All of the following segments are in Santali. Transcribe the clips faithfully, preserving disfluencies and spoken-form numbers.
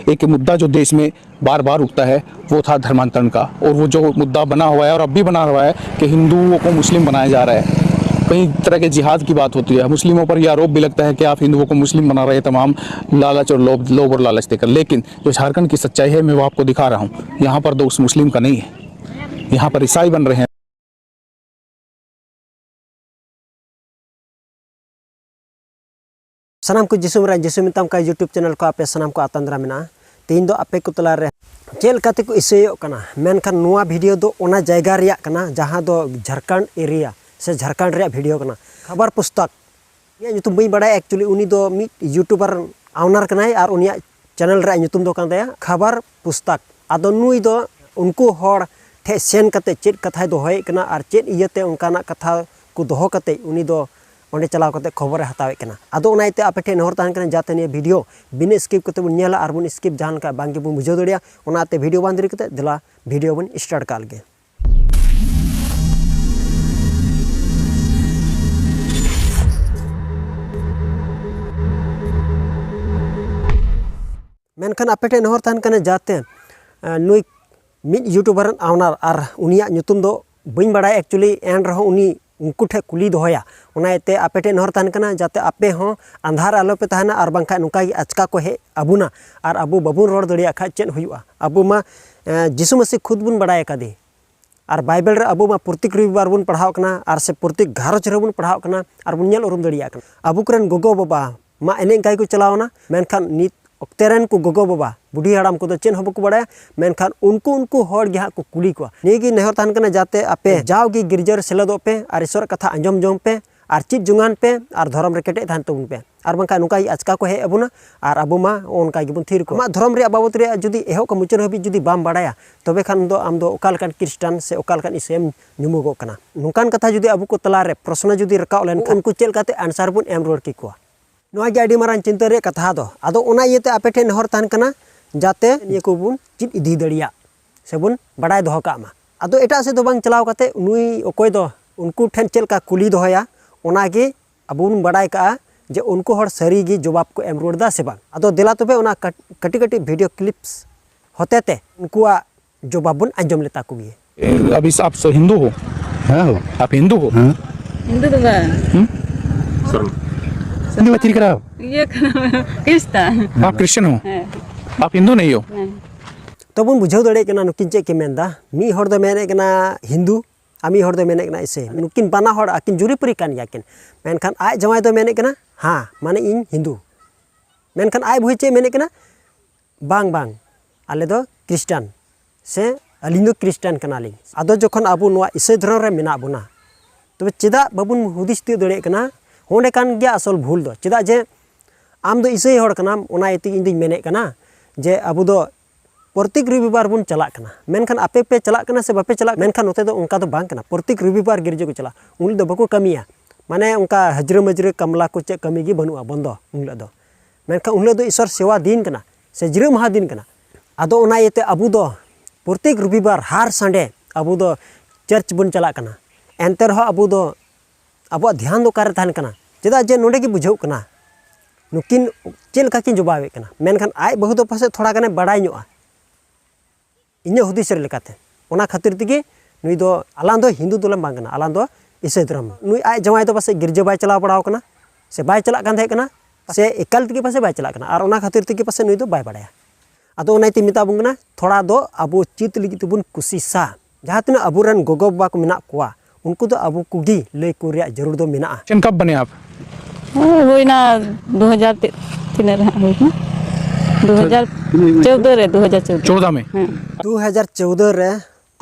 एक मुद्दा जो देश में बार बार उठता है, वो था धर्मांतरण का। और वो जो मुद्दा बना हुआ है और अब भी बना हुआ है कि हिंदुओं को मुस्लिम बनाया जा रहा है। कई तरह के जिहाद की बात होती है। मुस्लिमों पर यह आरोप भी लगता है कि आप हिंदुओं को मुस्लिम बना रहे हैं तमाम लालच और लोभ, लोभ और लालच देकर। लेकिन जो झारखंड की सच्चाई है, मैं वो आपको दिखा रहा हूँ। यहाँ पर दोष मुस्लिम का नहीं है, यहाँ पर ईसाई बन रहे हैं। ᱥᱟᱱᱟᱢ ᱠᱚ ᱡᱤᱥᱩ ᱢᱟᱨᱟᱝ ᱡᱤᱥᱩ ᱢᱮᱛᱟᱢ ᱠᱟᱱ YouTube channel ᱠᱚ ᱟᱯᱮ ᱥᱟᱱᱟᱢ ᱠᱚ ᱟᱛᱟᱝ ᱫᱟᱨᱟᱢ ᱢᱮᱱᱟᱜᱼᱟ᱾ ᱛᱮᱦᱮᱧ ᱫᱚ ᱟᱯᱮ ᱠᱚ ᱛᱟᱞᱟᱨᱮ ᱪᱮᱫ ᱞᱮᱠᱟ ᱛᱮᱠᱚ ᱤᱥᱟᱹᱭᱚᱜ ᱠᱟᱱᱟ, ᱢᱮᱱᱠᱷᱟᱱ ᱱᱚᱣᱟ video ᱫᱚ ᱚᱱᱟ ᱡᱟᱭᱜᱟ ᱨᱮᱭᱟᱜ ᱠᱟᱱᱟ ᱡᱟᱦᱟᱸ ᱫᱚ ᱡᱷᱟᱲᱠᱷᱚᱸᱰ area ᱥᱮ ᱡᱷᱟᱲᱠᱷᱚᱸᱰ ᱨᱮᱭᱟᱜ video ᱠᱟᱱᱟ᱾ ᱠᱷᱟᱵᱟᱨ ᱯᱩᱥᱛᱟᱠ, ᱩᱱᱤᱭᱟᱜ ᱧᱩᱛᱩᱢ ᱵᱟᱹᱧ ᱵᱟᱲᱟᱭᱟ, actually ᱩᱱᱤ ᱫᱚ ᱢᱤᱫ YouTuber owner ᱠᱟᱱᱟᱭ ᱟᱨ ᱩᱱᱤᱭᱟᱜ channel ᱨᱮᱭᱟᱜ ᱧᱩᱛᱩᱢ ᱫᱚ ᱠᱟᱱ ᱛᱟᱭᱟ ᱠᱷᱟᱵᱟᱨ ᱯᱩᱥᱛᱟᱠ᱾ ᱟᱫᱚ ᱱᱩᱭ ᱫᱚ ᱩᱱᱠᱩ ᱦᱚᱲ ᱴᱷᱮᱱ ᱥᱮᱱ ᱠᱟᱛᱮ ᱪᱮᱫ ᱠᱟᱛᱷᱟᱭ ᱫᱚᱦᱚᱭᱮᱫ ᱠᱟᱱᱟ ᱟᱨ ᱪᱮᱫ ᱤᱭᱟᱹᱛᱮ ᱚᱱᱠᱟᱱᱟᱜ ᱠᱟᱛᱷᱟ ᱠᱚ ᱫᱚᱦᱚ ᱠᱟᱛᱮ ᱩᱱᱤ ᱫᱚ ᱚᱸᱰᱮ ᱪᱟᱞᱟᱣ ᱠᱟᱛᱮ ᱠᱷᱚᱵᱚᱨᱮ ᱦᱟᱛᱟᱣᱮᱫ ᱠᱟᱱᱟ᱾ ᱟᱫᱚ ᱚᱱᱟ ᱤᱭᱟᱹᱛᱮ ᱟᱯᱮ ᱴᱷᱮᱱ ᱱᱮᱦᱚᱨ ᱛᱟᱦᱮᱱ ᱠᱟᱱᱟ ᱡᱟᱛᱮ ᱱᱤᱭᱟᱹ video ᱵᱤᱱᱟᱹ skip ᱠᱟᱛᱮ ᱵᱚᱱ ᱧᱮᱞᱟ ᱟᱨ ᱵᱚᱱ skip ᱡᱟᱦᱟᱸ ᱞᱮᱠᱟ ᱵᱟᱝ ᱜᱮᱵᱚᱱ ᱵᱩᱡᱷᱟᱹᱣ ᱫᱟᱲᱮᱭᱟᱜᱼᱟ᱾ ᱚᱱᱟᱛᱮ video ᱵᱟᱝ ᱫᱮᱨᱤ ᱠᱟᱛᱮ ᱫᱮᱞᱟ video ᱵᱚᱱ start ᱠᱟᱜ ᱞᱮᱜᱮ᱾ ᱢᱮᱱᱠᱷᱟᱱ ᱟᱯᱮ ᱴᱷᱮᱱ ᱱᱮᱦᱚᱨ ᱛᱟᱦᱮᱱ ᱠᱟᱱᱟ ᱡᱟᱛᱮ ᱱᱩᱭ ᱢᱤᱫ YouTuber ᱨᱮᱱ owner ᱟᱨ ᱩᱱᱤᱭᱟᱜ ᱧᱩᱛᱩᱢ ᱫᱚ ᱵᱟᱹᱧ ᱵᱟᱲᱟᱭᱟ actually, ᱮᱱ ᱨᱮᱦᱚᱸ ᱩᱱᱤ ᱩᱱᱠᱩ ᱴᱷᱮᱱ ᱠᱩᱞᱤ ᱫᱚᱦᱚᱭᱟ᱾ ᱚᱱᱟ ᱤᱭᱟᱹᱛᱮ ᱟᱯᱮ ᱴᱷᱮᱱ ᱱᱮᱦᱚᱨ ᱛᱟᱦᱮᱱ ᱠᱟᱱᱟ ᱡᱟᱛᱮ ᱟᱯᱮ ᱦᱚᱸ ᱟᱸᱫᱷᱟᱨ ᱨᱮ ᱟᱞᱚ ᱯᱮ ᱛᱟᱦᱮᱱᱟ ᱟᱨ ᱵᱟᱝᱠᱷᱟᱱ ᱱᱚᱝᱠᱟ ᱜᱮ ᱟᱪᱠᱟ ᱠᱚ ᱦᱮᱡ ᱟᱵᱚᱱᱟ ᱟᱨ ᱟᱵᱚ ᱵᱟᱵᱚᱱ ᱨᱚᱲ ᱫᱟᱲᱮᱭᱟᱜ ᱠᱷᱟᱡ ᱪᱮᱫ ᱦᱩᱭᱩᱜᱼᱟ? ᱟᱵᱚ ᱢᱟ ᱡᱤᱥᱩ ᱢᱟᱹᱥᱤ ᱠᱷᱩᱫ ᱵᱚᱱ ᱵᱟᱲᱟᱭ ᱟᱠᱟᱫᱮ᱾ ᱟᱨ ᱵᱟᱭᱵᱮᱞ ᱨᱮ ᱟᱵᱚ ᱢᱟ ᱯᱨᱚᱛᱮᱠ ᱨᱚᱵᱤᱵᱟᱨ ᱵᱚᱱ ᱯᱟᱲᱦᱟᱣ ᱠᱟᱱᱟ ᱟᱨ ᱥᱮ ᱯᱨᱚᱛᱮᱠ ᱜᱷᱟᱨᱚᱸᱡᱽ ᱨᱮᱵᱚᱱ ᱯᱟᱲᱦᱟᱣ ᱠᱟᱱᱟ ᱟᱨ ᱵᱚᱱ ᱧᱮᱞ ᱩᱨᱩᱢ ᱫᱟᱲᱮᱭᱟᱜ ᱠᱟᱱᱟ᱾ ᱟᱵᱚ ᱠᱚᱨᱮᱱ ᱜᱚᱜᱚ ᱵᱟᱵᱟ ᱢᱟ ᱮᱱᱮ ᱮᱱᱠᱟ ᱜᱮᱠᱚ ᱪᱟᱞᱟᱣ ᱮᱱᱟ, ᱢᱮᱱᱠᱷᱟᱱ ᱱᱤᱛ ᱚᱠᱛᱮ ᱨᱮᱱ ᱠᱚ ᱜᱚᱜᱚ ᱵᱟᱵᱟ ᱵᱩᱰᱷᱤ ᱦᱟᱲᱟᱢ ᱠᱚᱫᱚ ᱪᱮᱫ ᱦᱚᱸ ᱵᱟᱠᱚ ᱵᱟᱲᱟᱭᱟ᱾ ᱢᱮᱱᱠᱷᱟᱱ ᱩᱱᱠᱩ ᱩᱱᱠᱩ ᱦᱚᱲ ᱜᱮ ᱦᱟᱸᱜ ᱠᱚ ᱠᱩᱞᱤ ᱠᱚᱣᱟ᱾ ᱱᱤᱭᱟᱹ ᱜᱮ ᱱᱮᱦᱚᱨ ᱛᱟᱦᱮᱱ ᱠᱟᱱᱟ ᱡᱟᱛᱮ ᱟᱯᱮ ᱡᱟᱣᱜᱮ ᱜᱤᱨᱡᱟᱹ ᱨᱮ ᱥᱮᱞᱮᱫᱚᱜ ᱯᱮ ᱟᱨ ᱤᱥᱚᱨᱟᱜ ᱠᱟᱛᱷᱟ ᱟᱸᱡᱚᱢ ᱡᱚᱝ ᱯᱮ ᱟᱨ ᱪᱮᱫ ᱡᱚᱝᱟᱱ ᱯᱮ ᱟᱨ ᱫᱷᱚᱨᱚᱢ ᱨᱮ ᱠᱮᱴᱮᱡ ᱛᱟᱦᱮᱱ ᱛᱟᱵᱚᱱ ᱯᱮ᱾ ᱟᱨ ᱵᱟᱝᱠᱷᱟᱱ ᱱᱚᱝᱠᱟ ᱜᱮ ᱟᱪᱠᱟ ᱠᱚ ᱦᱮᱡ ᱟᱵᱚᱱᱟ ᱟᱨ ᱟᱵᱚ ᱢᱟ ᱚᱱᱠᱟ ᱜᱮᱵᱚᱱ ᱛᱷᱤᱨ ᱠᱚᱜᱼᱟ᱾ ᱟᱢᱟᱜ ᱫᱷᱚᱨᱚᱢ ᱨᱮᱭᱟᱜ ᱵᱟᱵᱚᱫ ᱨᱮᱭᱟᱜ ᱡᱩᱫᱤ ᱮᱦᱚᱵ ᱠᱷᱚᱱ ᱢᱩᱪᱟᱹᱫ ᱦᱟᱹᱵᱤᱡ ᱡᱩᱫᱤ ᱵᱟᱢ ᱵᱟᱲᱟᱭᱟ, ᱛᱚᱵᱮ ᱠᱷᱟᱱ ᱫᱚ ᱟᱢ ᱫᱚ ᱚᱠᱟ ᱞᱮᱠᱟᱱ ᱠᱷᱨᱤᱥᱴᱟᱱ ᱥᱮ ᱚᱠᱟ ᱞᱮᱠᱟᱱ ᱤᱥᱟᱹᱭᱮᱢ ᱧᱩᱢᱩᱜᱚᱜ ᱠᱟᱱᱟ? ᱱᱚᱝᱠᱟᱱ ᱠᱟᱛᱷᱟ ᱡᱩᱫᱤ ᱟᱵᱚ ᱠᱚ ᱛᱟᱞᱟᱨᱮ ᱯᱨᱚᱥᱱᱚ ᱡᱩᱫᱤ ᱨᱟᱠᱟᱵ ᱞᱮᱱᱠᱷᱟᱱ ᱩᱱᱠᱩ ᱪᱮᱫ ᱞᱮᱠᱟᱛᱮ answer ᱵᱚᱱ ᱮᱢ ᱨᱩᱣᱟᱹᱲ ᱠᱮᱠᱚᱣᱟ? ᱱᱚᱣᱟ ᱜᱮ ᱟᱹᱰᱤ ᱢᱟᱨᱟᱝ ᱪᱤᱱᱛᱟᱹ ᱨᱮᱭᱟᱜ ᱠᱟᱛᱷᱟ ᱫᱚ᱾ ᱟᱫᱚ ᱚᱱᱟ ᱤᱭᱟᱹᱛᱮ ᱟᱯᱮ ᱴᱷᱮᱱ ᱱᱮᱦᱚᱨ ᱛᱟᱦᱮᱱ ᱠᱟᱱᱟ ᱡᱟᱛᱮ ᱱᱤᱭᱟᱹ ᱠᱚᱵᱚᱱ ᱪᱮᱫ ᱤᱫᱤ ᱫᱟᱲᱮᱭᱟᱜ ᱥᱮᱵᱚᱱ ᱵᱟᱰᱟᱭ ᱫᱚᱦᱚ ᱠᱟᱜ ᱢᱟ᱾ ᱟᱫᱚ ᱮᱴᱟᱜ ᱥᱮᱫ ᱫᱚ ᱵᱟᱝ ᱪᱟᱞᱟᱣ ᱠᱟᱛᱮ ᱱᱩᱭ ᱚᱠᱚᱭ ᱫᱚ ᱩᱱᱠᱩ ᱴᱷᱮᱱ ᱪᱮᱫ ᱞᱮᱠᱟ ᱠᱩᱞᱤ ᱫᱚᱦᱚᱭᱟ, ᱚᱱᱟᱜᱮ ᱟᱵᱚ ᱵᱚᱱ ᱵᱟᱰᱟᱭ ᱠᱟᱜᱼᱟ ᱡᱮ ᱩᱱᱠᱩ ᱦᱚᱲ ᱥᱟᱹᱨᱤ ᱜᱮ ᱡᱚᱵᱟᱵ ᱠᱚ ᱮᱢ ᱨᱩᱣᱟᱹᱲ ᱮᱫᱟ ᱥᱮ ᱵᱟᱝ᱾ ᱟᱫᱚ ᱫᱮᱞᱟ ᱛᱚᱵᱮ ᱚᱱᱟ ᱠᱟᱴ-, ᱠᱟᱹᱴᱤᱡ ᱠᱟᱹᱴᱤᱡ video clips ᱦᱚᱛᱮ ᱛᱮ ᱩᱱᱠᱩᱣᱟᱜ ᱡᱚᱵᱟᱵ ᱵᱚᱱ ᱟᱸᱡᱚᱢ ᱞᱮᱛᱟ ᱠᱚ ᱜᱮ᱾ अभी आप हिंदू हो? हाँ हो। आप हिंदू हो? हाँ। हिंदू तो बा। हम्म? हिंदू का चिरकरा हो? ये खराब है। क्रिस्ता। आप क्रिश्चियन हो? हाँ। आप हिंदू नहीं हो? नहीं। ᱛᱚ ᱵᱚᱱ ᱵᱩᱡᱷᱟᱹᱣ ᱫᱟᱲᱮᱭᱟᱜ ᱠᱟᱱᱟ ᱱᱩᱠᱤᱱ ᱪᱮᱫ ᱠᱤᱱ ᱢᱮᱱᱫᱟ᱾ ᱢᱤᱫ ᱦᱚᱲ ᱫᱚ ᱢᱮᱱᱮᱫ ᱠᱟᱱᱟ ᱦᱤᱱᱫᱩ, ᱟᱨ ᱢᱤᱫ ᱦᱚᱲ ᱫᱚ ᱢᱮᱱᱮᱫ ᱠᱟᱱᱟ ᱤᱥᱟᱹᱭ᱾ ᱱᱩᱠᱤᱱ ᱵᱟᱱᱟ ᱦᱚᱲ ᱟᱹᱠᱤᱱ ᱡᱩᱨᱤᱯᱟᱹᱨᱤ ᱠᱟᱱ ᱜᱮᱭᱟ ᱠᱤᱱ, ᱢᱮᱱᱠᱷᱟᱱ ᱟᱡ ᱡᱟᱶᱟᱭ ᱫᱚ ᱢᱮᱱᱮᱫ ᱠᱟᱱᱟ, ᱦᱟᱸ, ᱢᱟᱱᱮ ᱤᱧ ᱦᱤᱱᱫᱩ᱾ ᱢᱮᱱᱠᱷᱟᱱ ᱟᱡ ᱵᱟᱹᱦᱩᱭ ᱪᱮᱫ ᱢᱮᱱᱮᱫ ᱠᱟᱱᱟ? ᱵᱟᱝ, ᱵᱟᱝ, ᱟᱞᱮ ᱫᱚ ᱠᱷᱨᱤᱥᱴᱟᱱ, ᱥᱮ ᱟᱹᱞᱤᱧ ᱫᱚ ᱠᱷᱨᱤᱥᱴᱟᱱ ᱠᱟᱱᱟᱞᱤᱧ᱾ ᱟᱫᱚ ᱡᱚᱠᱷᱚᱱ ᱟᱵᱚ ᱱᱚᱣᱟ ᱤᱥᱟᱹᱭ ᱫᱷᱚᱨᱚᱢ ᱨᱮ ᱢᱮᱱᱟᱜ ᱵᱚᱱᱟ, ᱛᱚᱵᱮ ᱪᱮᱫᱟᱜ ᱵᱟᱵᱚᱱ ᱦᱩᱫᱤᱥ ᱛᱤᱭᱳᱜ ᱫᱟᱲᱮᱭᱟᱜ ᱠᱟᱱᱟ? ᱚᱸᱰᱮ ᱠᱟᱱ ᱜᱮᱭᱟ ᱟᱥᱚᱞ ᱵᱷᱩᱞ ᱫᱚ᱾ ᱪᱮᱫᱟᱜ ᱡᱮ ᱟᱢ ᱫᱚ ᱤᱥᱟᱹᱭ ᱦᱚᱲ ᱠᱟᱱᱟᱢ, ᱚᱱᱟ ᱤᱭᱟᱹᱛᱮ ᱤᱧ ᱫᱩᱧ ᱢᱮᱱᱮᱫ ᱠᱟᱱᱟ ᱡᱮ ᱟᱵᱚ ᱫᱚ ᱯᱨᱚᱛᱮᱠ ᱨᱚᱵᱤᱵᱟᱨ ᱵᱚᱱ ᱪᱟᱞᱟᱜ ᱠᱟᱱᱟ᱾ ᱢᱮᱱᱠᱷᱟᱱ ᱟᱯᱮ ᱯᱮ ᱪᱟᱞᱟᱜ ᱠᱟᱱᱟ ᱥᱮ ᱵᱟᱯᱮ ᱪᱟᱞᱟᱜ ᱠᱟᱱᱟ? ᱢᱮᱱᱠᱷᱟᱱ ᱱᱚᱛᱮ ᱫᱚ ᱚᱱᱠᱟ ᱫᱚ ᱵᱟᱝ ᱠᱟᱱᱟ᱾ ᱯᱨᱚᱛᱮᱠ ᱨᱚᱵᱤᱵᱟᱨ ᱜᱤᱨᱡᱟᱹ ᱠᱚ ᱪᱟᱞᱟᱜᱼᱟ᱾ ᱩᱱ ᱦᱤᱞᱳᱜ ᱫᱚ ᱵᱟᱠᱚ ᱠᱟᱹᱢᱤᱭᱟ, ᱢᱟᱱᱮ ᱚᱱᱠᱟ ᱦᱟᱡᱽᱨᱟᱹ ᱢᱟᱡᱽᱨᱟᱹ ᱠᱟᱢᱞᱟ ᱠᱚ ᱪᱮᱫ ᱠᱟᱹᱢᱤ ᱜᱮ ᱵᱟᱹᱱᱩᱜᱼᱟ, ᱵᱚᱱᱫᱚ ᱩᱱ ᱦᱤᱞᱳᱜ ᱫᱚ᱾ ᱢᱮᱱᱠᱷᱟᱱ ᱩᱱ ᱦᱤᱞᱳᱜ ᱫᱚ ᱤᱥᱚᱨ ᱥᱮᱣᱟ ᱫᱤᱱ ᱠᱟᱱᱟ ᱥᱮ ᱡᱤᱨᱟᱹᱣ ᱢᱟᱦᱟ ᱫᱤᱱ ᱠᱟᱱᱟ᱾ ᱟᱫᱚ ᱚᱱᱟ ᱤᱭᱟᱹᱛᱮ ᱟᱵᱚ ᱫᱚ ᱯᱨᱚᱛᱮᱠ ᱨᱚᱵᱤᱵᱟᱨ ᱦᱟᱨ ᱥᱟᱱᱰᱮ ᱟᱵᱚ ᱫᱚ ᱪᱟᱨᱪ ᱵᱚᱱ ᱪᱟᱞᱟᱜ ᱠᱟᱱᱟ᱾ ᱮᱱᱛᱮ ᱨᱮᱦᱚᱸ ᱟᱵᱚ ᱫᱚ ᱟᱵᱚᱣᱟᱜ ᱫᱷᱮᱭᱟᱱ ᱫᱚ ᱚᱠᱟᱨᱮ ᱛᱟᱦᱮᱱ ᱠᱟᱱᱟ? ᱪᱮᱫᱟᱜ ᱡᱮ ᱱᱚᱰᱮ ᱜᱮ ᱵᱩᱡᱷᱟᱹᱜ ᱠᱟᱱᱟ ᱱᱩᱠᱤᱱ ᱪᱮᱫ ᱞᱮᱠᱟ ᱠᱤᱱ ᱡᱚᱵᱟᱵᱮᱫ ᱠᱟᱱᱟ᱾ ᱢᱮᱱᱠᱷᱟᱱ ᱟᱡ ᱵᱟᱹᱦᱩ ᱫᱚ ᱯᱟᱥᱮᱡ ᱛᱷᱚᱲᱟ ᱜᱟᱱᱮ ᱵᱟᱲᱟᱭ ᱧᱚᱜᱼᱟ, ᱤᱧᱟᱹᱜ ᱦᱩᱫᱤᱥ ᱨᱮ ᱞᱮᱠᱟᱛᱮ᱾ ᱚᱱᱟ ᱠᱷᱟᱹᱛᱤᱨ ᱛᱮᱜᱮ ᱱᱩᱭ ᱫᱚ, ᱟᱞᱟᱝ ᱫᱚ ᱦᱤᱱᱫᱩ ᱫᱚᱞᱮ ᱵᱟᱝ ᱠᱟᱱᱟ, ᱟᱞᱟᱝ ᱫᱚ ᱤᱥᱟᱹᱭ ᱫᱷᱚᱨᱚᱢ᱾ ᱱᱩᱭ ᱟᱡ ᱡᱟᱶᱟᱭ ᱫᱚ ᱯᱟᱥᱮᱡ ᱜᱤᱨᱡᱟᱹ ᱵᱟᱭ ᱪᱟᱞᱟᱣ ᱵᱟᱲᱟᱣ ᱠᱟᱱᱟ ᱥᱮ ᱵᱟᱭ ᱪᱟᱞᱟᱜ ᱠᱟᱱ ᱛᱟᱦᱮᱸ ᱠᱟᱱᱟ, ᱥᱮ ᱮᱠᱟᱞ ᱛᱮᱜᱮ ᱯᱟᱥᱮᱡ ᱵᱟᱭ ᱪᱟᱞᱟᱜ ᱠᱟᱱᱟ, ᱟᱨ ᱚᱱᱟ ᱠᱷᱟᱹᱛᱤᱨ ᱛᱮᱜᱮ ᱯᱟᱥᱮᱡ ᱱᱩᱭ ᱫᱚ ᱵᱟᱭ ᱵᱟᱲᱟᱭᱟ᱾ ᱟᱫᱚ ᱚᱱᱟ ᱤᱭᱟᱹᱛᱮ ᱢᱮᱛᱟ ᱵᱚᱱ ᱠᱟᱱᱟ, ᱛᱷᱚᱲᱟ ᱫᱚ ᱟᱵᱚ ᱪᱮᱫ ᱞᱟᱹᱜᱤᱫ ᱛᱮᱵᱚᱱ ᱠᱩᱥᱤᱥᱟ᱾ ᱡᱟᱦᱟᱸ ᱛᱤᱱᱟᱹᱜ ᱟᱵᱚᱨᱮᱱ ᱜᱚᱜᱚ-ᱵᱟᱵᱟ ᱠᱚ ᱢᱮᱱᱟᱜ ᱠᱚᱣᱟ, ᱩᱱᱠᱩ ᱫᱚ ᱟᱵᱚ ᱠᱚᱜᱮ ᱞᱟᱹᱭ ᱠᱚ ᱨᱮᱭᱟᱜ ᱡᱟᱹᱨᱩᱲ ᱫᱚ ᱢᱮᱱᱟᱜᱼᱟ᱾ क्रिश्चियन कब बने आप? ᱦᱮᱸ, ᱦᱩᱭᱱᱟ ᱫᱩ ᱦᱟᱡᱟᱨ ᱛᱤ-, ᱛᱤᱱᱟᱹᱜ ᱨᱮ ᱦᱟᱸᱜ ᱦᱩᱭᱱᱟ? ᱫᱩ ᱦᱟᱡᱟᱨ ᱪᱳᱣᱫᱚ ᱨᱮ, ᱫᱩ ᱦᱟᱡᱟᱨ ᱪᱳᱣᱫᱚ᱾ ᱪᱳᱣᱫᱚ ᱢᱮ? ᱦᱮᱸ᱾ ᱫᱩ ᱦᱟᱡᱟᱨ ᱪᱳᱣᱫᱚ ᱨᱮ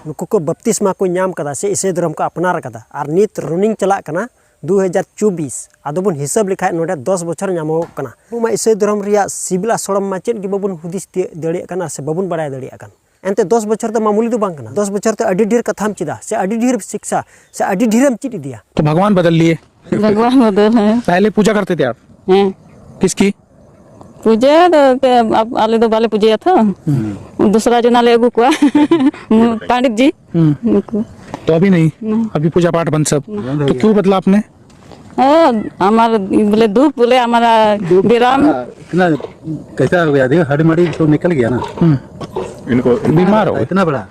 ᱱᱩᱠᱩ ᱠᱚ ᱵᱟᱯᱛᱤᱥᱢᱟ ᱠᱚ ᱧᱟᱢ ᱠᱟᱫᱟ ᱥᱮ ᱤᱥᱟᱹᱭ ᱫᱷᱚᱨᱚᱢ ᱠᱚ ᱟᱯᱱᱟᱨ ᱠᱟᱫᱟ, ᱟᱨ ᱱᱤᱛ running ᱪᱟᱞᱟᱜ ᱠᱟᱱᱟ ᱫᱩ ᱦᱟᱡᱟᱨ ᱪᱚᱵᱵᱤᱥ᱾ ᱟᱫᱚ ᱵᱚᱱ ᱦᱤᱥᱟᱹᱵ ᱞᱮᱠᱷᱟᱡ ᱱᱚᱰᱮ ᱫᱚᱥ ᱵᱚᱪᱷᱚᱨ ᱧᱟᱢᱚᱜᱚᱜ ᱠᱟᱱᱟ᱾ ᱟᱵᱚ ᱢᱟ ᱤᱥᱟᱹᱭ ᱫᱷᱚᱨᱚᱢ ᱨᱮᱭᱟᱜ ᱥᱤᱵᱤᱞ ᱟᱥᱲᱚᱢ ᱢᱟ ᱪᱮᱫ ᱜᱮ ᱵᱟᱵᱚᱱ ᱦᱩᱫᱤᱥ ᱛᱤᱭᱳᱜ ᱫᱟᱲᱮᱭᱟᱜ ᱠᱟᱱᱟ ᱥᱮ ᱵᱟᱵᱚᱱ ᱵᱟᱲᱟᱭ ᱫᱟᱲᱮᱭᱟᱜ ᱠᱟᱱ᱾ ᱮᱱᱛᱮ ᱫᱚᱥ ᱵᱚᱪᱷᱚᱨ ᱫᱚ ᱢᱟᱢᱩᱞᱤ ᱫᱚ ᱵᱟᱝ ᱠᱟᱱᱟ᱾ ᱫᱚᱥ ᱵᱚᱪᱷᱚᱨ ᱛᱮ ᱟᱹᱰᱤ ᱰᱷᱮᱨ ᱠᱟᱛᱷᱟᱢ ᱪᱮᱫᱟ ᱥᱮ ᱟᱹᱰᱤ ᱰᱷᱮᱨ ᱥᱤᱠᱥᱟ ᱥᱮ ᱟᱹᱰᱤ ᱰᱷᱮᱨᱮᱢ ᱪᱮᱫ ᱤᱫᱤᱭᱟ᱾ तो भगवान बदल लिए। भगवान बदल है। पहले पूजा करते थे आप? ᱦᱮᱸ। किसकी? ᱯᱩᱡᱟᱹ ᱫᱚ ᱮᱱᱛᱮ ᱟᱵ-, ᱟᱞᱮ ᱫᱚ ᱵᱟᱞᱮ ᱯᱩᱡᱟᱹᱭᱟ ᱛᱚ᱾ ᱦᱩᱸ᱾ ᱫᱚᱥᱨᱟ ᱡᱚᱱᱟ ᱞᱮ ᱟᱹᱜᱩ ᱠᱚᱣᱟ᱾ ᱯᱚᱱᱰᱤᱛ ᱡᱤ᱾ ᱦᱩᱸ᱾ ᱩᱱᱠᱩ᱾ तो अभी नहीं? नहीं। अभी पूजा पाठ बंद सब। नहीं। तो क्यों बदला आपने? हाँ, हमारा बोले धूप बोले हमारा विराम। इतना कैसा हो गया? देखो, हड्डी मड़ी तो निकल गया ना। इनको बीमार हो गए। इतना बड़ा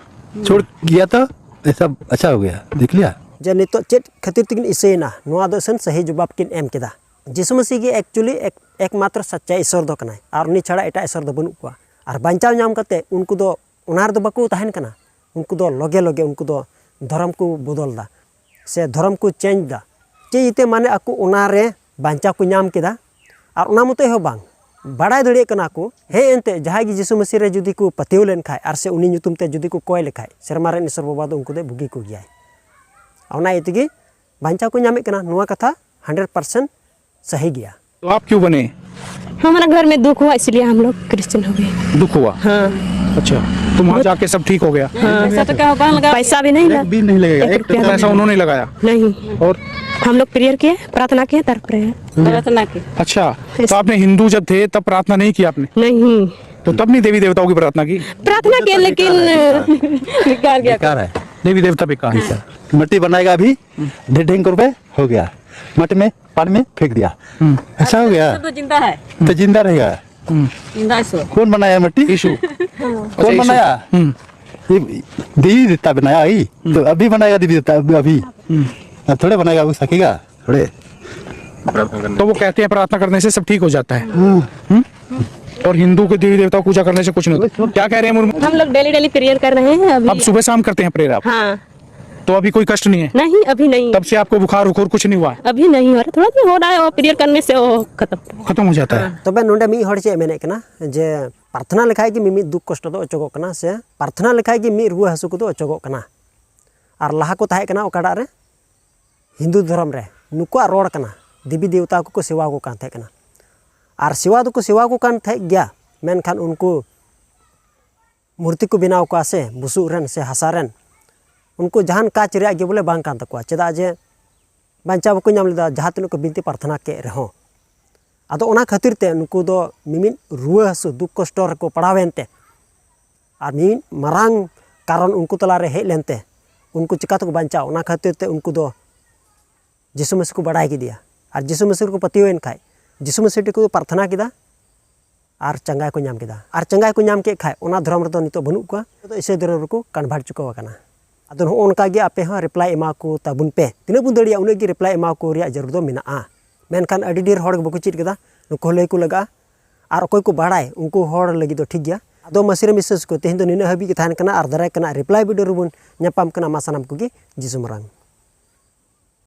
छोड़ किया तो ऐसा अच्छा हो गया, देख लिया। ᱡᱮ ᱱᱤᱛᱚᱜ ᱪᱮᱫ ᱠᱷᱟᱹᱛᱤᱨ ᱛᱮᱠᱤᱱ ᱤᱥᱟᱹᱭᱮᱱᱟ, ᱱᱚᱣᱟ ᱫᱚ ᱤᱥᱟᱹᱱ ᱥᱟᱹᱦᱤ ᱡᱚᱵᱟᱵ ᱠᱤᱱ ᱮᱢ ᱠᱮᱫᱟ᱾ ᱡᱤᱥᱩ ᱢᱟᱹᱥᱤ ᱜᱮ actually ᱮᱠ- ᱮᱠᱢᱟᱛᱨᱚ ᱥᱟᱪᱪᱟ ᱤᱥᱚᱨ ᱫᱚ ᱠᱟᱱᱟᱭ, ᱟᱨ ᱩᱱᱤ ᱪᱷᱟᱲᱟ ᱮᱴᱟᱜ ᱤᱥᱚᱨ ᱫᱚ ᱵᱟᱹᱱᱩᱜ ᱠᱚᱣᱟ᱾ ᱟᱨ ᱵᱟᱧᱪᱟᱣ ᱧᱟᱢ ᱠᱟᱛᱮ ᱩᱱᱠᱩ ᱫᱚ ᱚᱱᱟ ᱨᱮᱫᱚ ᱵᱟᱠᱚ ᱛᱟᱦᱮᱱ ᱠᱟᱱᱟ᱾ ᱩᱱᱠᱩ ᱫᱚ ᱞᱚᱜᱮ ᱞᱚᱜᱮ ᱩᱱᱠᱩ ᱫᱚ ᱫᱷᱚᱨᱚᱢ ᱠᱚ ᱵᱚᱫᱚᱞ ᱫᱟ, ᱥᱮ ᱫᱷᱚᱨᱚᱢ ᱠᱚ ᱪᱮᱧᱡᱽ ᱫᱟ᱾ ᱪᱮᱫ ᱤᱭᱟᱹᱛᱮ? ᱢᱟᱱᱮ ᱟᱠᱚ ᱚᱱᱟ ᱨᱮ ᱵᱟᱧᱪᱟᱣ ᱠᱚ ᱧᱟᱢ ᱠᱮᱫᱟ᱾ ᱟᱨ ᱚᱱᱟ ᱢᱚᱛᱚᱡ ᱦᱚᱸ ᱵᱟᱝ, ᱵᱟᱲᱟᱭ ᱫᱟᱲᱮᱭᱟᱜ ᱠᱟᱱᱟ ᱠᱚ, ᱦᱮᱸ, ᱮᱱᱛᱮ ᱡᱟᱦᱟᱸᱭ ᱜᱮ ᱡᱤᱥᱩ ᱢᱟᱹᱥᱤ ᱨᱮ ᱡᱩᱫᱤ ᱠᱚ ᱯᱟᱹᱛᱭᱟᱹᱣ ᱞᱮᱱ ᱠᱷᱟᱡ ᱟᱨ ᱥᱮ ᱩᱱᱤ ᱧᱩᱛᱩᱢ ᱛᱮ ᱡᱩᱫᱤ ᱠᱚ ᱠᱚᱭ ᱞᱮᱠᱷᱟᱡ, ᱥᱮᱨᱢᱟ ᱨᱮᱱ ᱤᱥᱚᱨ ᱵᱟᱵᱟ ᱫᱚ ᱩᱱᱠᱩ ᱫᱚᱭ ᱵᱩᱜᱤ ᱠᱚ ᱜᱮᱭᱟᱭ᱾ ᱚᱱᱟ ᱤᱭᱟᱹ ᱛᱮᱜᱮ ᱵᱟᱧᱪᱟᱣ ᱠᱚ ᱧᱟᱢᱮᱫ ᱠᱟᱱᱟ᱾ ᱱᱚᱣᱟ ᱠᱟᱛᱷᱟ ᱦᱟᱱᱰᱨᱮᱰ ᱯᱟᱨᱥᱮᱱᱴ ᱥᱟᱹᱦᱤ ᱜᱮᱭᱟ᱾ तो आप क्यों बने? हमारा घर में दुख हुआ, इसलिए हम लोग क्रिश्चियन हो गए। दुख हुआ? हाँ। अच्छा, तो वहाँ जाके सब ठीक हो गया? हाँ। पैसा तो क्या होगा, लगा? पैसा भी नहीं लगा। एक भी नहीं लगेगा, एक एक रुपया भी पैसा नहीं। उन्होंने लगाया? नहीं। और? हम लोग प्रेयर किए, प्रार्थना किए, तर प्रेयर। प्रार्थना की। अच्छा, तो आपने हिंदू जब थे तब प्रार्थना नहीं की आपने? नहीं। तो तब नहीं देवी देवताओं की प्रार्थना की? प्रार्थना किए, लेकिन बेकार गया। बेकार है। देवी देवता बेकार है। मट्टी बनाएगा अभी, ढेर ढेर रुपए हो गया, मट में, पानी में फेंक दिया, ऐसा हो गया। तो जिंदा है। तो जिंदा रहेगा। जिंदा है सो। कौन बनाया मट्टी? यीशु। कौन बनाया? ये देवी देवता बनाया ही। तो अभी बनाएगा देवी देवता, अभी, अभी। अब थोड़े बनाएगा, वो सकेगा थोड़े। तो वो कहते हैं प्रार्थना करने से सब ठीक हो जाता है। हम्म? और हिंदू के देवी देवता को पूजा करने से कुछ नहीं होता। क्या कह रहे हैं मुर्मू? हम लोग डेली डेली प्रेयर कर रहे हैं अभी। अब सुबह शाम करते हैं प्रेयर आप? हाँ। तो अभी कोई कष्ट नहीं है? नहीं, अभी नहीं। तब से आपको बुखार उखार कुछ नहीं हुआ है? अभी नहीं हो रहा, थोड़ा सा हो रहा है, वो प्रेयर करने से वो खत्म। खत्म हो जाता है। ᱛᱚᱵᱮ ᱱᱚᱰᱮ ᱢᱤᱫ ᱦᱚᱲ ᱪᱮᱫ ᱮ ᱢᱮᱱᱮᱫ ᱠᱟᱱᱟ, ᱡᱮ ᱯᱨᱟᱨᱛᱷᱱᱟ ᱞᱮᱠᱷᱟᱡ ᱜᱮ ᱢᱤᱢᱤᱫ ᱫᱩᱠ ᱠᱚᱥᱴᱚ ᱫᱚ ᱚᱪᱚᱜᱚᱜ ᱠᱟᱱᱟ, ᱥᱮ ᱯᱨᱟᱨᱛᱷᱱᱟ ᱞᱮᱠᱷᱟᱡ ᱜᱮ ᱢᱤᱫ ᱨᱩᱣᱟᱹ ᱦᱟᱹᱥᱩ ᱠᱚᱫᱚ ᱚᱪᱚᱜᱚᱜ ᱠᱟᱱᱟ᱾ ᱟᱨ ᱞᱟᱦᱟ ᱠᱚ ᱛᱟᱦᱮᱸ ᱠᱟᱱᱟ ᱚᱠᱟᱴᱟᱜ ᱨᱮ? ᱦᱤᱱᱫᱩ ᱫᱷᱚᱨᱚᱢ ᱨᱮ᱾ ᱱᱩᱠᱩᱣᱟᱜ ᱨᱚᱲ ᱠᱟᱱᱟ, ᱫᱮᱵᱤ ᱫᱮᱣᱛᱟ ᱠᱚᱠᱚ ᱥᱮᱣᱟ ᱠᱚ ᱠᱟᱱ ᱛᱟᱦᱮᱸ ᱠᱟᱱᱟ᱾ ᱟᱨ ᱥᱮᱣᱟ ᱫᱚᱠᱚ ᱥᱮᱣᱟ ᱠᱚ ᱠᱟᱱ ᱛᱟᱦᱮᱸ ᱜᱮᱭᱟ, ᱢᱮᱱᱠᱷᱟᱱ ᱩᱱᱠᱩ ᱢᱩᱨᱛᱤ ᱠᱚ ᱵᱮᱱᱟᱣ ᱠᱚᱣᱟ ᱥᱮ ᱵᱩᱥᱩᱵ ᱨᱮᱱ ᱥᱮ ᱦᱟᱥᱟ ᱨᱮᱱ, ᱩᱱᱠᱩ ᱡᱟᱦᱟᱱ ᱠᱟᱡᱽ ᱨᱮᱭᱟᱜ ᱜᱮ ᱵᱚᱞᱮ ᱵᱟᱝ ᱠᱟᱱ ᱛᱟᱠᱚᱣᱟ, ᱪᱮᱫᱟᱜ ᱡᱮ ᱵᱟᱧᱪᱟᱣ ᱵᱟᱠᱚ ᱧᱟᱢ ᱞᱮᱫᱟ, ᱡᱟᱦᱟᱸ ᱛᱤᱱᱟᱹᱜ ᱠᱚ ᱵᱤᱱᱛᱤ ᱯᱨᱟᱨᱛᱷᱱᱟ ᱠᱮᱫ ᱨᱮᱦᱚᱸ᱾ ᱟᱫᱚ ᱚᱱᱟ ᱠᱷᱟᱹᱛᱤᱨ ᱛᱮ ᱱᱩᱠᱩ ᱫᱚ ᱢᱤᱢᱤᱫ ᱨᱩᱣᱟᱹ ᱦᱟᱹᱥᱩ, ᱫᱩᱠ ᱠᱚᱥᱴᱚ ᱨᱮᱠᱚ ᱯᱟᱲᱟᱣᱮᱱ ᱛᱮ, ᱟᱨ ᱢᱤᱢᱤᱫ ᱢᱟᱨᱟᱝ ᱠᱟᱨᱚᱱ ᱩᱱᱠᱩ ᱛᱟᱞᱟᱨᱮ ᱦᱮᱡ ᱞᱮᱱᱛᱮ ᱩᱱᱠᱩ ᱪᱤᱠᱟ ᱛᱮᱠᱚ ᱵᱟᱧᱪᱟᱣ, ᱚᱱᱟ ᱠᱷᱟᱹᱛᱤᱨ ᱛᱮ ᱩᱱᱠᱩ ᱫᱚ ᱡᱤᱥᱩ ᱢᱟᱹᱥᱤ ᱠᱚ ᱵᱟᱲᱟᱭ ᱠᱮᱫᱮᱭᱟ ᱟᱨ ᱡᱤᱥᱩ ᱢᱟᱹᱥᱤ ᱨᱮᱠᱚ ᱯᱟᱹᱛᱭᱟᱹᱣᱮᱱ ᱠᱷᱟᱡ, ᱡᱤᱥᱩ ᱢᱟᱹᱥᱤ ᱴᱷᱮᱱ ᱠᱚ ᱯᱨᱟᱨᱛᱷᱚᱱᱟ ᱠᱮᱫᱟ ᱟᱨ ᱪᱟᱸᱜᱟ ᱠᱚ ᱧᱟᱢ ᱠᱮᱫᱟ᱾ ᱟᱨ ᱪᱟᱸᱜᱟ ᱠᱚ ᱧᱟᱢ ᱠᱮᱫ ᱠᱷᱟᱡ, ᱚᱱᱟ ᱫᱷᱚᱨᱚᱢ ᱨᱮᱫᱚ ᱱᱤᱛᱚᱜ ᱵᱟᱹᱱᱩᱜ ᱠᱚᱣᱟ, ᱱᱤᱛᱚᱜ ᱫᱚ ᱤᱥᱟᱹᱭ ᱫᱷᱚᱨᱚᱢ ᱨᱮᱠᱚ ᱠᱚᱱᱵᱷᱟᱨᱴ ᱪᱩᱠᱟᱹᱣ ᱟᱠᱟᱱᱟ᱾ ᱟᱫᱚ ᱱᱚᱜᱼᱚ ᱱᱚᱝᱠᱟ ᱜᱮ ᱟᱯᱮ ᱦᱚᱸ ᱨᱤᱯᱞᱟᱭ ᱮᱢᱟ ᱠᱚ ᱛᱟᱵᱚᱱ ᱯᱮ᱾ ᱛᱤᱱᱟᱹᱜ ᱵᱚᱱ ᱫᱟᱲᱮᱭᱟᱜᱼᱟ, ᱩᱱᱟᱹᱜ ᱜᱮ ᱨᱤᱯᱞᱟᱭ ᱮᱢᱟ ᱠᱚ ᱨᱮᱭᱟᱜ ᱡᱟᱹᱨᱩᱲ ᱫᱚ ᱢᱮᱱᱟᱜᱼᱟ᱾ ᱢᱮᱱᱠᱷᱟᱱ ᱟᱹᱰᱤ ᱰᱷᱮᱨ ᱦᱚᱲ ᱜᱮ ᱵᱟᱠᱚ ᱪᱮᱫ ᱠᱟᱫᱟ, ᱱᱩᱠᱩ ᱦᱚᱸ ᱞᱟᱹᱭ ᱠᱚ ᱞᱟᱜᱟᱜᱼᱟ᱾ ᱟᱨ ᱚᱠᱚᱭ ᱠᱚ ᱵᱟᱲᱟᱭ, ᱩᱱᱠᱩ ᱦᱚᱲ ᱞᱟᱹᱜᱤᱫ ᱫᱚ ᱴᱷᱤᱠ ᱜᱮᱭᱟ᱾ ᱟᱫᱚ ᱢᱟᱹᱥᱤ ᱨᱮ ᱢᱤᱥᱮᱥ ᱠᱚ, ᱛᱮᱦᱮᱧ ᱫᱚ ᱱᱤᱱᱟᱹᱜ ᱦᱟᱹᱵᱤᱡ ᱜᱮ ᱛᱟᱦᱮᱱ ᱠᱟᱱᱟ, ᱟᱨ ᱫᱟᱨᱟᱭ ᱠᱟᱱᱟ ᱨᱤᱯᱞᱟᱭ ᱵᱷᱤᱰᱤᱭᱳ ᱨᱮᱵᱚᱱ ᱧᱟᱯᱟᱢ ᱠᱟᱱᱟ᱾ ᱢᱟ ᱥᱟᱱᱟᱢ ᱠᱚᱜᱮ ᱡᱤᱥᱩ ᱢᱟᱨᱟᱝ᱾